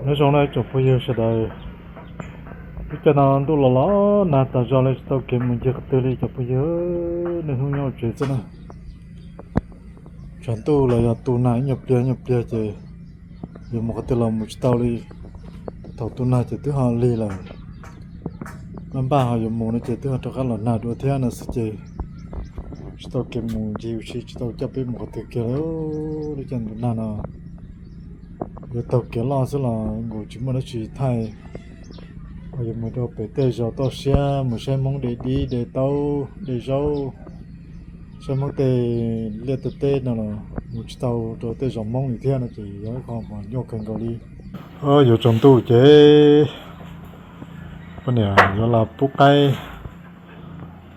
Nyob zoo na cov phooj ywg sawv daws, lub caij no ntuj los los nag tas zog li tsis tau kev mus ncig qhov twg li cov phooj ywg, niaj hnub nyob hauv tsev xwb na. Tshav ntuj los yog tu nag ib nyuag pliag ib nyuag pliag ces yuav mus qhov twg los mus tsis tau li. Thaum tu nag ces twb ho lig lawm, npaj npaj ho yuav mus no ces twb ho rov qab los nag dua thiab no xwb ces tsis tau kev mus ncig ua si tsis tau coj peb mus qhov twg kiag li. Lub caij ntuj nag no yuav taug kev loj xwb los nkaus tsis muaj dab tsi thaij. Ho yuav mus rau pem tej zos toj siab mus saib Hmoob de dib de taub de zaub, saib Hmoob tej liaj tej teb no los mus tsis tau rau tej zos Hmoob li thiab no ces yog ib qho uas nyuaj kawg nkaus li. Yuav tsaus ntuj ces poj niam yuav los pub qaib,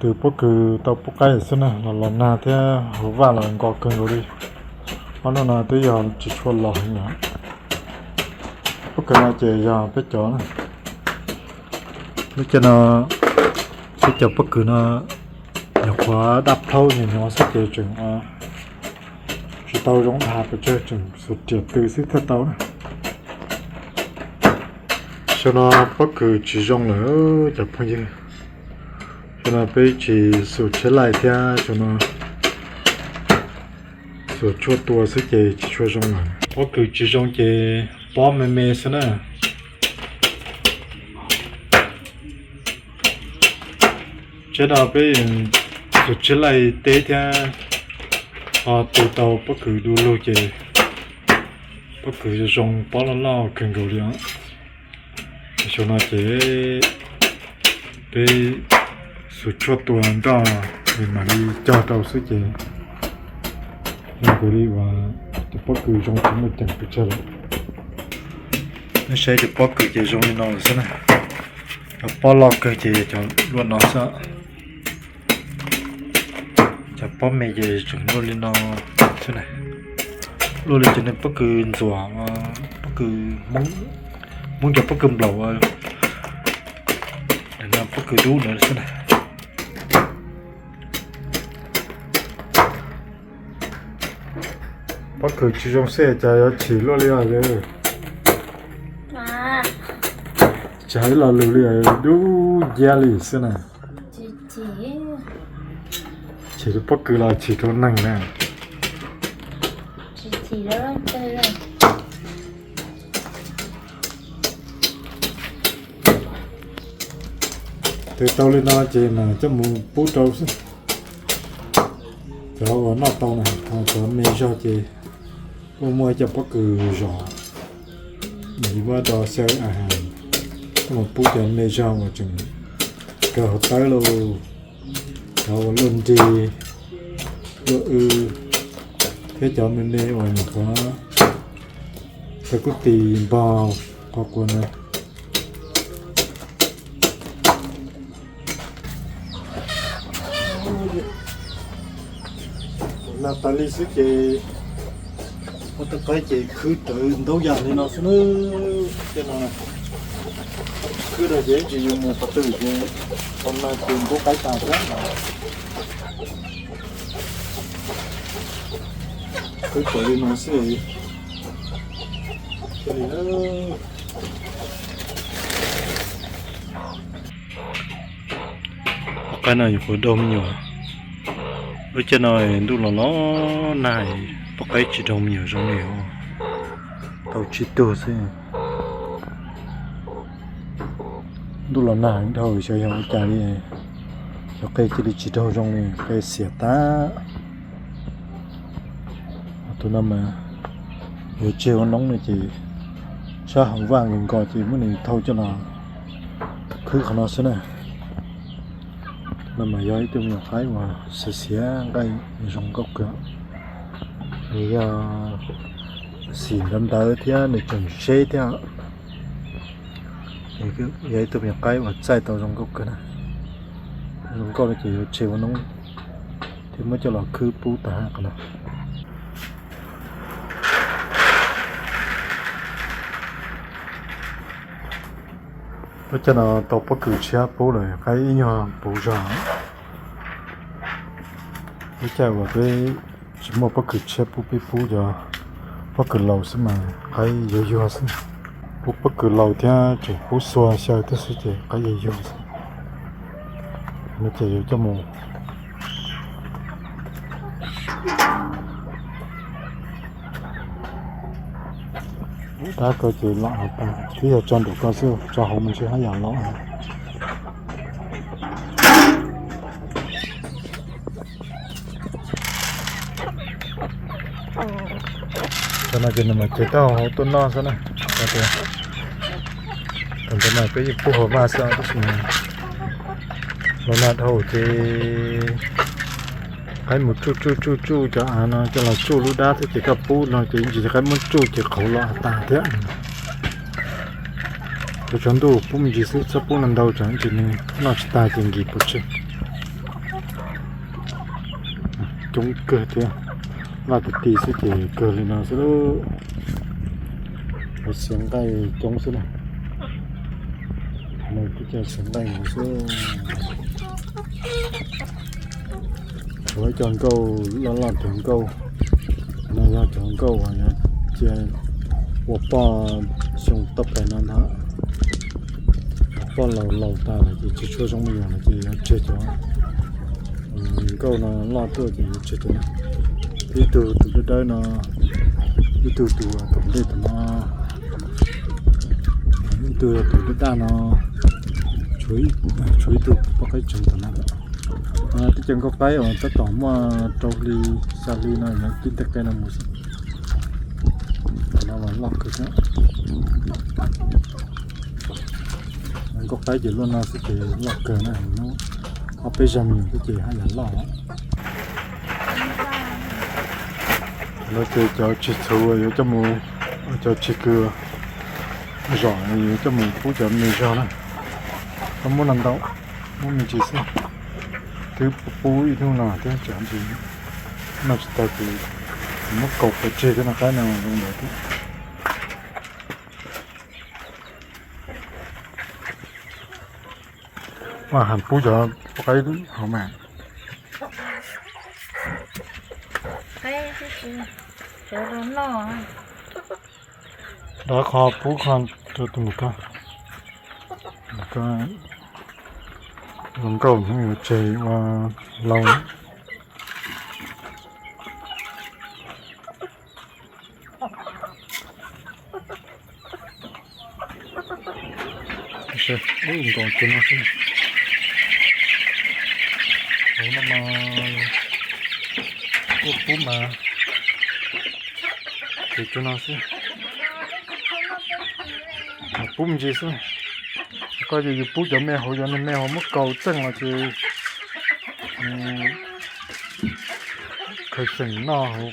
tw pob kws tau pub qaib xwb na, los los nag thiab hauv vaj los nkos kawg nkaus li. Ob hnub no twb yog tsis tshua los heev lawm. Pob kws no ces yog peb cov na. Lub caij no peb cov pob kws no nyuam qhuav daj plhaub nyuag nyuag xwb ces tseem tsis tau zoo dhas pes tsawg, tseem xuas riam tw xwb thiaj tau na. Xyoo no pob kws tsis zoo lawm cov phooj ywg. Xyoo no peb tsis xuas tshiab laij thiab, xyoo no xuas tshuaj tua xwb ces tsis tshua zoo lawm. Pob kws tsis zoo ces pob me me xwb na. Tshiab no peb xuas tshiab laij teb thiab ho tu tau pob kws du lug ces pob kws zoo pob loj loj kawg nkaus li os. Xyoo no ces peb xuas tshuaj tua nroj es mam li cog rau xwb ces zoo kawg li uas cov pob kws zoo tsis muaj ceem pes tsawg lawm. Nej saib cov pob kws ces zoo li no lawm xwb na. Cov pob loj kawg ces cov luaj no xwb. Cov pob me ces tseem luaj li no xwb na. Luaj li cov niag pob kws ntxuam, pob kws Hmoob, Hmoob cov pob kws nplaum, pob kws dub ntawd xwb na. Pob kws tsis zoo xwb cas yuav chim luaj li os. Tsis hais ib lo lus li, dub nciab li xwb na. Chim rau pob kws los chim rau neeg na. Tw tau li no ces mam coj mus pub rau xwb. Cov uas noj tau na, ho cov me zog ces kuj muaj ib co pob kws zom, mam li muab rau xyaw a has, coj mus pub cov me zog uas tseem kaw hauv tawb lauj, cov uas luaj nrig, luaj w, thiab cov me me uas nyuam qhuav tawg kub tis npog qhov quav ntawd. Nag tas li xwb ces ua tau qaib ces khwb rawv ntaub yam li no xwb na. Tej no khwb rau ces tsis yuav mus qhov twg ces tau nag ces ntaub qaib tas thiab. Khwb rawv li no xwb. Poj qaib no yuav qhuav daug me nyuam. Lub caij no ntuj los los nag, poj qaib tsis daug me nyuam zoo li, tau tsib tug xwb. Ntuj los nag heev dhau xyov yog ua cas li, cov qe cia li tsis daug zoo li, qe xiam tag. Tus no mas yuav tseg ua noob no ces sab hauv vaj nkaus nkaus ces muab nws thau coj los khwb qhov no xwb na. No mas yog ib tug me nyuam qaib uas xiav xiav nqaij zoo nkauj kawg. Nws yog xim ntawv ntawv thiab nws tseem seb thiab. Yog ib tug me nyuam qaib uas txaij tau zoo nkauj kawg na. Zoo nkauj no ces yuav tseg ua noob thiab muab coj los khwb pub tag hab qhov no. Lub caij no tau pob kws tshiab pub lawm, qaib ib nyuag puv zog. Lub caij uas peb tsis muaj pob kws tshiab pub, peb pub cov pob kws laus xwb mas qaib yuag yuag xwb. Pub pob kws laus thiab tseem pub xua xyaw thiab xwb ces qaib yuag yuag xwb. No ces yuav coj mus dab ko ces los tas, twb yog tso nraum ko xwb, tso hauv mas ntshe haj yam los. Cov no ces nws mas cev taub hau tuaj noj xwb na. Thaum ntawd mas peb yeej pub hauv vaj xwb tab sis mas los nag dhau ces qaib mus tsuj tsuj tsuj tsuj cov av no coj los tsuj lub dab thiab ces koj pub no ces ib ntsis qaib muab tsuj ces qhauv los av tas thiab. Ces tshav ntuj pub me ntsis xwb, txhob pub ntau ntau tsam ib ntsis nws noj tsis tag ces nkis pov tseg. Coob kawg thiab, vaj ti ti xwb ces kawg li no xwb lauj. Xiav nqaij coob xwb na. Nws twb cia xiav nqaij mus xwb. Tshuav ib co nkauj loj loj, cov nkauj no yog cov nkauj uas yuav cia ua poj xyoo toj pem no ntag. Poj laus laus tas lawm ces tsis tshua zoo me nyuam lawm ces yuav tseg cov nkauj no loj tuaj ces yuav tseg cov no. Ib tug tus dawb dawb no, ib tug tus tom ntej tom no, ib tug tus daj daj no, tshuav ib tug poj qaib tseem tom no. Tib co nkauj qaib uas tab tom muaj rau hli xya hli no yuav kib nteg qe no mus xwb. Tom no los loj kawg thiab. Nkauj qaib ces luaj no xwb ces loj kawg na, hnub ob peb zaug me nyuam xwb ces haj yam loj. No ces cov tshis txhuv yuav coj mus, cov tshis kws zom yuav coj mus pub cov me zog na. Txhob muab ntau ntau, muab me ntsis xwb. Twb pub ib hnub no thiab tsam ntsis noj tsis tau ces muab kaus pov tseg thiab no, qaib no zoo ntawd thiab. Mas hais pub cov poj qaib hauv mas. Dov qho pub qho rau tus mus koj. Mus koj zoo nkauj hnub yuav tseg ua lau. Ub, nkaus cov no xwb. Hauv no mas kuj pub mas, ces cov no xwb. Pub me ntsis xwb. Koj ces yus pub cov me hauv, cov me hauv muab kaus txeej los ces khaws xeem noj hauv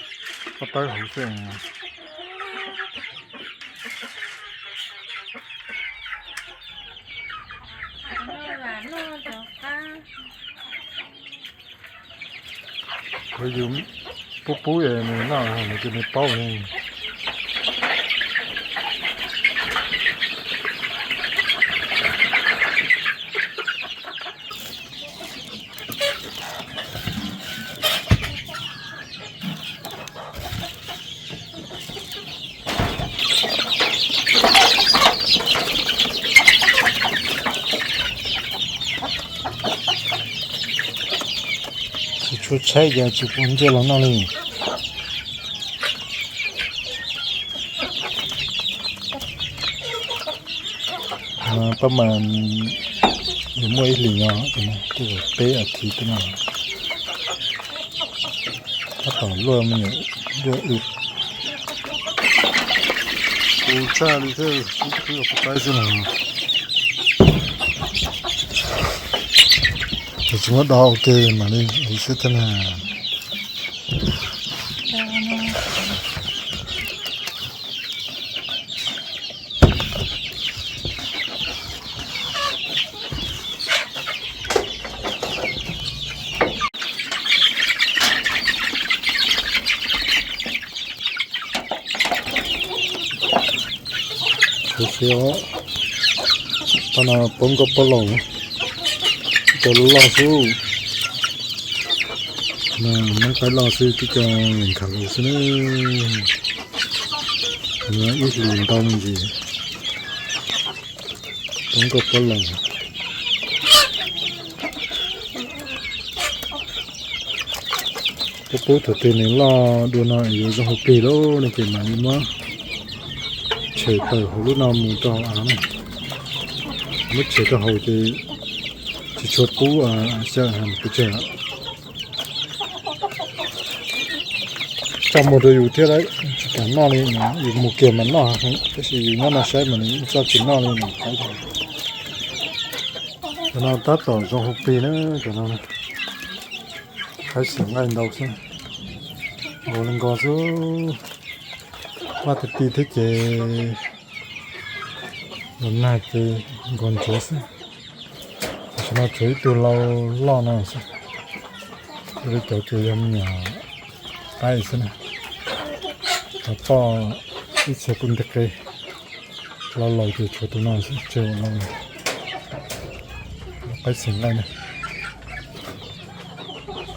pob tawb hauv xwb. Yus pub pub es nws noj, nws ces nws paub ne. Tsis tshua tshaib ces tsis pub ncej los noj li. Pab mas yuav muaj ib hlis no, tej zaum peb as thiv tej no. Tab tom luaj me nyuam luaj ib. Kuv txaj li xwb, kuv qhwv pub qaib xwb no. Tsis muab do ua ke mam li xwb thiab na. Siav siav, pab no poob nkauj poob laus, cov loj xwb. Noob qaib loj xwb, twb cov nkhav laus xwb na. Ib hlis ntau me ntsis. Nkauj pob los. Pub pub thaum twg nws loj dua no yuav zoo hauv plig lawm no ces mam li muab tshem tawm hauv lub no mus rau hauv av na. Muab tshem rau hauv ces tsis tshua pub xyaw pes tsawg. Tso mus rau yus thiab, tsis kam noj li no, yus mus kiag mas noj, tab sis yus nyob no saib mas nws txoj tsis noj li no. Cov no tab tom zoo hauv plig na, cov no qaib xeem nqaij ntau xwb, nkaus li nkaus xwb. Vaj ti ti thiab ces los nag ces nkaus ntsuav xwb. Tam sim no tshuav ib tug lau loj no xwb, li cov ces yog me nyuam qaib xwb na. Cov poj ib txhia kuj nti qe, lau laus ces tshuav tus no xwb, tseg lau qaib xeem nqaij na.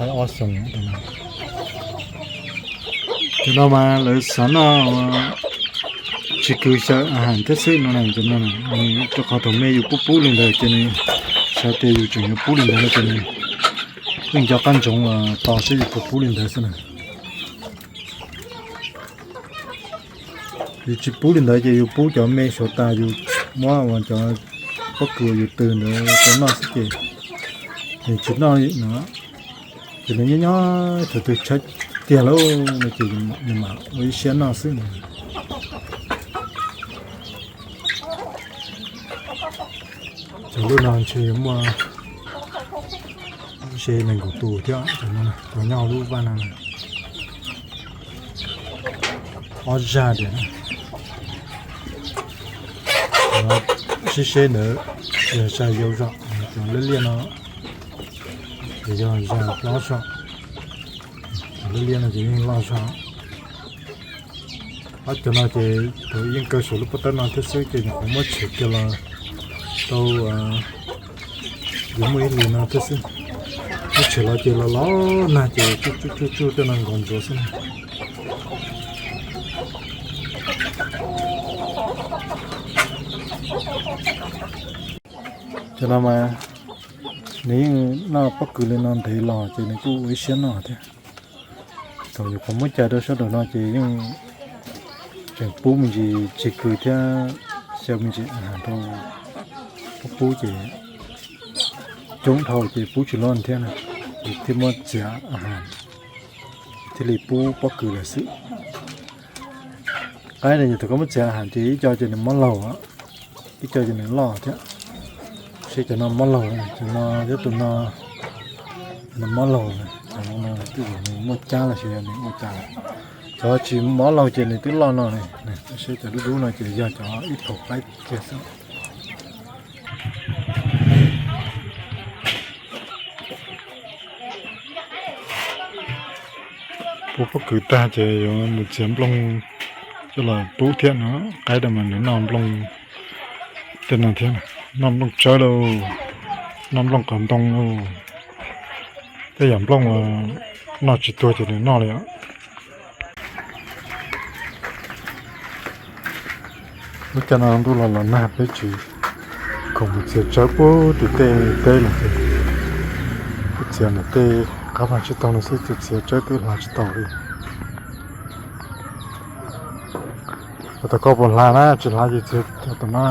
Qaib ob xyoos. Cov no mas lawv xav noj tsis kws xyaw a has thiab xwb no na. Cov no rau qhov thaum me yus pub pub li ntawd ces nws xav tias yus tseem yuav pub li ntawd no ces nws yeej nco qab ntsoov uas tos seb yus puas pub li ntawd xwb na. Yus tsis pub li ntawd ces yus pub cov me suav tas yus muab uas cov pob kws uas yus tws ntawd rau noj xwb ces nws tsis noj li no. Ces nws nyob nyob thaum twg tshaib tiag lawm no ces nws mam ua ib siab noj xwb. Cov lub no ntshe yuav muaj ze nees nkaum tus thiab, cov nyob hauv lub vaj no. Ob zaj tias sib seb ntawd yog zaj yau zog, cov liab liab no ces yog zaj plaub zog. Cov liab liab no ces yeej loj zog. Ob cov no ces thaum yeej kaw saum lub pob tawb no thiab xwb ces nyuam qhuav muab tshem kiag los tau, yuav muaj ib hlis no thiab xwb. Muab tshem los ces los los nag ces tsuj tsuj tsuj tej no nkaus ntsuav xwb na. Cov no mas nws yeej noj pob kws li no ntev los ces nws kuj ua ib siab noj thiab. Thaum nyuam qhuav muab cais rau sab nraum no ces yeej tseem pub me ntsis tsig kws thiab xyaw me ntsis a has rau pub pub ces coob dhau ces pub tsis loj thiab na, ces thiaj muab txiav a has thiaj li pub pob kws lawm xwb. Qaib no ces thaum koj muab txiav a has ces ib co ces nws mob laug, ib co ces nws loj thiab. Seb cov no mob laug, cov no thiab tus no, nws mob laug, cov no twb nws muaj cab los sis yog nws ua cas lawm. Cov tsis mob laug ces nws twb loj no li. Seb cov dub dub no ces yog cov ib phaum qaib kiag xwb. Pub pob kws tag ces yuav mus txiav nplooj coj los pub thiab no. Qaib no mas nws noj nplooj tej no thiab, noj nplooj tsawb lauj, noj nplooj qos ntoo lauj, tej yam nplooj uas noj tsis tuag ces nws noj li os. Lub caij no ntuj los los nag peb tsis khoom mus txiav tsawb puag tim tej teb lawm ces peb txiav ntawm tej qab hlais tsib taug no xwb, txiav tsawb twb hlais tsis tau li. Thaum koj puas hlais na, tsis hlais ces txiav tom no.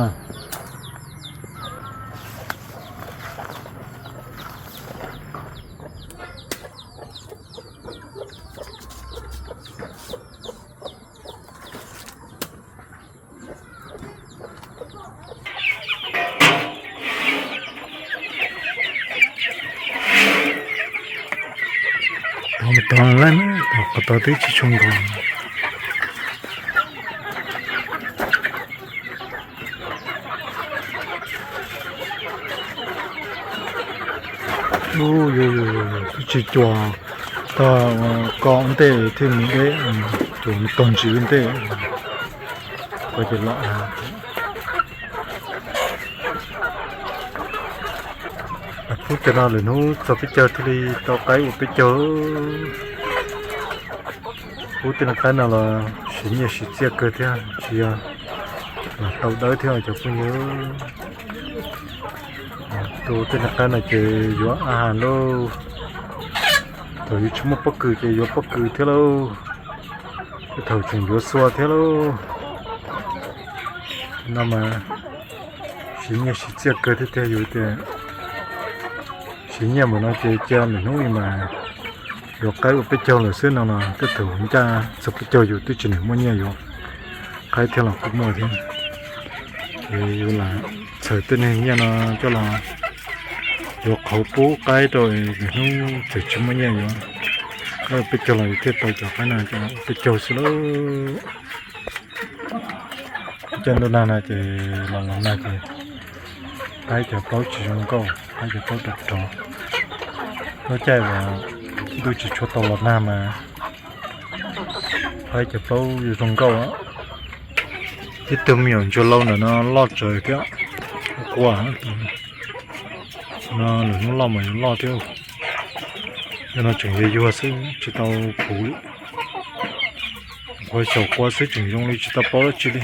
Tod tod lawm, qhov tod twb tsis tshua nkaus. Ub, twb tsis cuam tog ko ntej thiaj mus deb, cuam tog ntsis ntej ko ces los. Pub cov no lwm hnub txog peb caug thiaj li tau qaib ua peb caug. Pub tej no qaib no los siv nyiaj siv txiaj kawg thiab, tsis yog los tau dawb thiab cov phooj ywg. Tus tej niag qaib no ces yuav a has lauj. Thaum yus tsis muaj pob kws ces yuav pob kws thiab lauj. Tej thaum tseem yuav xua thiab lauj. No mas siv nyiaj siv txiaj kawg thiab tiag, yus tias siv nyiaj npaum no ces cia nws hnub ib mas yuav qaib ua peb caug lawm xwb no los tej thaum ncaj txog peb caug yus twb tsis nyiam muaj nyiaj yuav qaib thiab los kuj muaj thiab. Ces yus lam txhawm tej niag nyiaj no coj los yuav qhauv pub qaib rau, nws hnub txawm tsis muaj nyiaj yuav qaib ua peb caug los yus thiaj tau cov qaib no coj los ua peb caug xwb lauj. Caij ntuj nag no ces los los nag ces qaib cov plaub tsis zoo nkauj, qaib cov plaub rog rog. Lub caij uas ntuj tsis tshua tau los nag mas qaib cov plaub yuav zoo nkauj. Ib tug me nyuam ntsuag lau ntawm no loj tsawv thiab, qua no lwm hnub loj mas yuav loj thiab. Yog no tseem yuag yuag xwb tsis tau puv li. Qhuav xyaum qua xwb tseem zoo li tsis tau paub dab tsi li.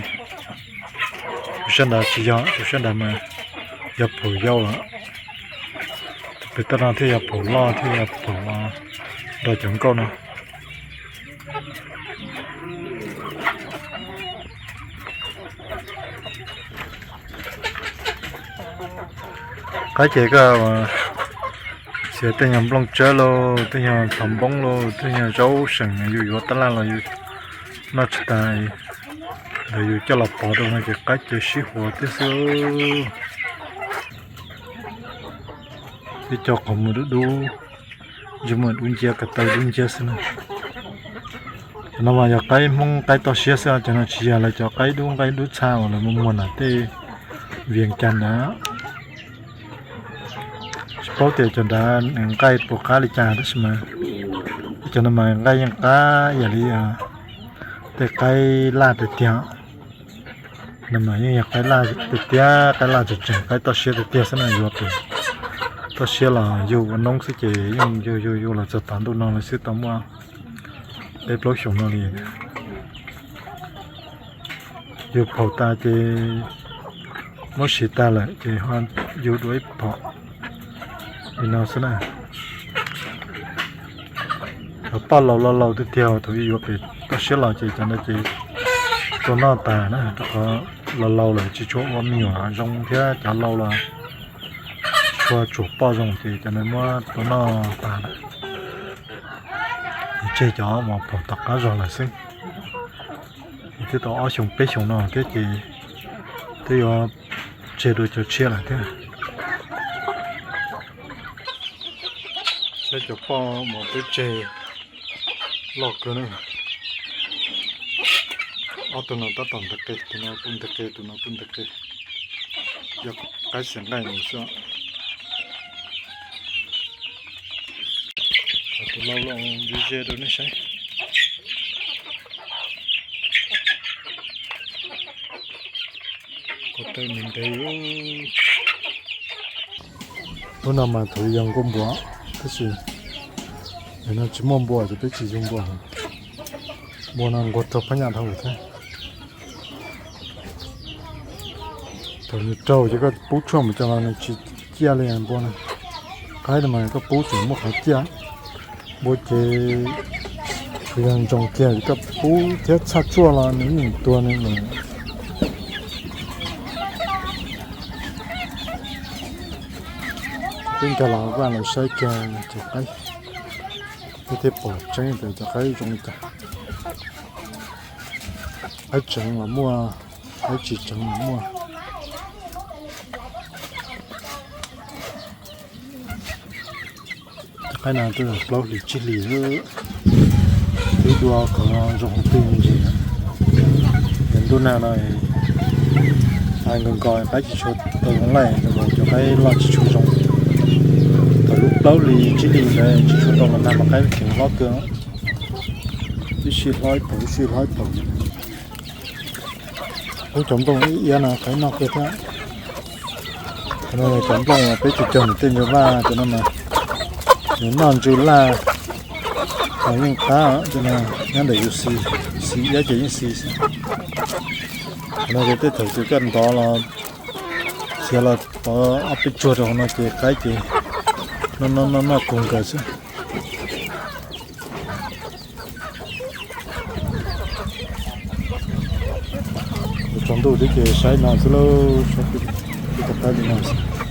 Tus sab nrad tsis yog, tus sab nrad mas yog phaum yau lawm. Tus pem toj no thiaj yog phaum loj thiaj yog phaum nrog cov nkauj no. Qaib ces koj xiav tej nyuag nplooj tsawb lauj, tej nyuag thav npoob lauj, tej nyuag zaub seem yus yuav tab laj los yus noj tsis tas, ntawd yus coj los pov rau no ces qaib ces sib huas thiab xwb. Twb coj qhov muag dub dub, ntsej muag dub nciab, ko taw dub nciab xwb na. Cov no mas yog qaib Hmoob qaib toj siab xwb, cov no tsis yog lawv cov qaib dub nqaij dub txha uas lawv muag muag nram tej Vias Cas ntawd. Tsis paub tias cov nrad nqaij puas qab li cas tab sis mas cov no mas nqaij yeej qab ib yam li tej qaib laj tiag tiag. No mas yeej yog qaib laj tiag tiag, qaib laj tseem tseem, qaib toj siab tiag tiag xwb na, yuav tus toj siab los yug ua noob xwb ces yeej yug yug yug los txog tav ntuj no lawm xwb tau muaj peb plaub xyoos no li. Yug phaum tas ces muab siv tag lawm ces ho yug dua ib phaum li no xwb na. Cov poj laus laus laus tiag tiag thaum yus yuav pem toj siab los ces cov ntawd ces tua noj tas na, rau qhov laus laus lawm tsis tshua ua me nyuam zoo thiab cov laus los tsis tshua tsuam poj zoo ces cov ntawd muab tua noj tas lawm. Tseg cov uas phaum tom qab zog lawm xwb. Twb tau ob xyoos peb xyoos no thiab ces twb yuav tseg dua cov tshiab lawm thiab. Saib cov poj uas peb tseg loj kawg na. Ob tug no tab tom nteg qe, tus no kuj nteg qe, tus no kuj nteg qe. Yog qaib xiav nqaij mus xwb. Tus laus los ze ze rau nej saib. Ko taw ntev ntev. Lub no mas thaum yog nkuaj npua, tab sis nim no tsis muaj npua ces peb tsis yug npua. Npua no nquag rau phab nyaj dhau lawm thiab. Thaum nws raug ces koj pub tshuaj mus coj los nws tsis ciaj li npua no. Qaib no mas koj pub tseem muaj qhov ciaj. Npua ces tsuas yog ntsoos kiag koj pub thiab txhaj tsuaj los nws yeej tuag nws lawm. Peb nkag los vaj los saib kiag cov qaib, peb thiaj pom tseeb tias cov qaib zoo li cas. Qaib tseev los muaj, qaib tsis tseev los muaj. Cov qaib no twb plaub hlis tsib hlis lawm, twb dua qhov zoo twg me ntsis. Ces ntuj nag no nkaus nkaus qaib tsis tshua tau zoo laij, cov qaib loj tsis tshua zoo. Thaum lub plaub hlis tsib hlis ntawd tsis tshua tau los nag mas qaib tseem hlob kawg, ib sij hlob ib phaum ib sij hlob ib phaum. Lub cov nplooj ib iab no qaib noj kawg thiab. Cov no cov nplooj uas peb cog cog ntawm tej ntsa vaj cov no mas nws noj ntsw laj los yeej qab, cov no nyob ntawm yus xis, xis iab ces yeej xis xwb. Cov no ces tej thaum ces koj ntov los Txiav los tov ob peb tsuag rau hauv no ces qaib ces noj noj noj noj kawg nkaus xwb. Tsaus ntuj thiab ces saib no xwb lauj, saib peb ko taw li no xwb.